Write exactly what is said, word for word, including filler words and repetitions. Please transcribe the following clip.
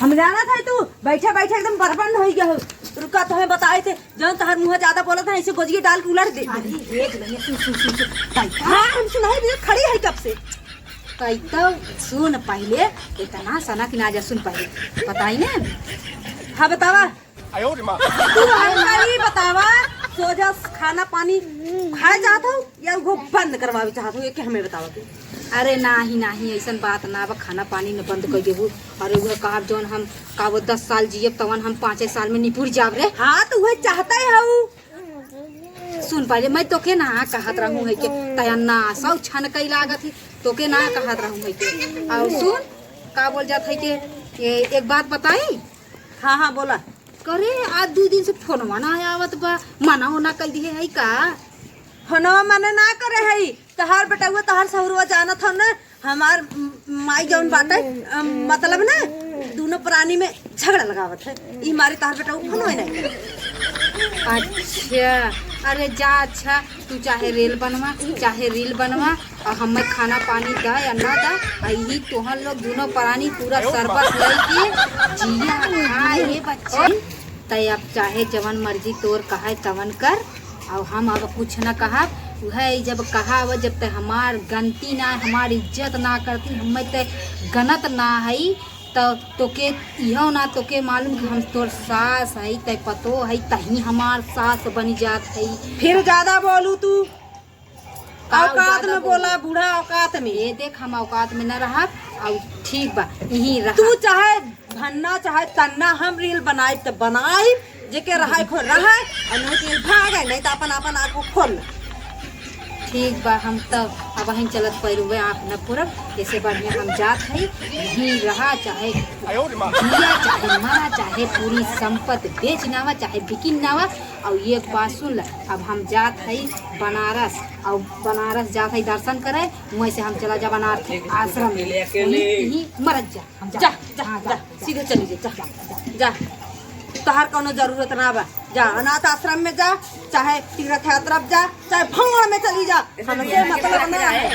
हम जानत है तू बैठे बैठे एकदम बर्बाद होइ गया हो। रुका, तोहे बताए थे, जौन तोहार मुँह ज्यादा बोलत है, ऐसे गोजिये डाल के उलट दे। अरे, एक मिनट, सुन, सुन, सुन, सुन। ताई, हाँ, हम सुनाई भी खड़ी है कब से। ताई, तो सुन पहले, इतना सनक ना जा, सुन पहले, बताई ना। हाँ, बतावा। तू हमका ई बतावा, सोजा खाना पानी खाए चाहत हो या वो बंद करवावे चाहत हो, ये के हमें बतावा तू। अरे नाही, नाही, ऐसन बात ना बा, खाना पानी न बंद कर देबू। अरे वो कहब जौन हम का वो दस साल जियब तवन हम पाँचे साल में निपुर जाब रे। हाँ, तो वह चाहता है हऊ। सुन पहले, मैं तोके ना कहत रहूं है के तया ना सौ छन कई लागत है, तोके ना कहत रहूं है के। और सुन, का बोल जात है के, ए, एक बात बताई? हाँ, हाँ, बोला। करे, आज दू दिन से फोनवा ना आवत बा, मना ओना कई दिहे है का? फोनवा मना ना करे है, तोहार बेटउआ, तोहार सहुरवा जानत हो ना, हमार म-, माई जौन बाटे, अम, मतलब ना, दूनो प्राणी में झगड़ा लगावत है। ई मारे तोहार बेटउआ फोनवा ही नहीं करे। अच्छा, अरे जा, अच्छा, तू चाहे reel बनवा, चाहे reel बनवा, और हमें खाना पानी दा या ना दा, आ यही तोहन लोग दूनो प्राणी पूरा सरबस लइके जिया खा ये बच्ची। तय अब चाहे जवन मर्जी तोर कहे तवन कर, और हम अब कुछ न कहब। उहे जब कहा अब जब तय हमार गनती ना, हमार इज्जत ना करती, हमें तय गनत ना हई, त तोके इहो ना तोके मालूम कि हम तोर सास हई, तय पतो हई, तही हमार सास बनी जात हई। फिर ज्यादा बोलू तू। का औकात ज्यादा में बोला, बोलू? बूढ़ा औकात में। ये देख, हम औकात में न रहब, और ठीक बा, यहीं रह। तू चाहे भन्ना, चाहे तन्ना, हम reel बनाइब त बनाइब, जेके रहाई खो रहाई, और नहीं तो भागे, नहीं तो अपन, अपन आँख खोल ले। ठीक बा, हम तो अब वहीं चलत पैरुवे आँख न फोरब, ऐसे बढ़िया हम जात हई, यहीं रहा, चाहे जिया, चाहे मरा, चाहे पूरी संपत्ति बेच नावा, चाहे बिकिन नावा, और ये बात सुन ल, अब हम जात हई बनारस, और बनारस जात हई दर्शन करे, वहीं से हम चला जा बनारस आश्रम में, वहीं, वहीं मरत जा, हम जा, जा, जा, हाँ, जा, जा, जा। सीधे चली जा, जा, जा, जा। तोहार कौनो जरूरत ना बा, जा अनाथ आश्रम में जा, चाहे तीर्थ यात्रा पे जा, चाहे भंवर में चली जा, हमसे मतलब ना है।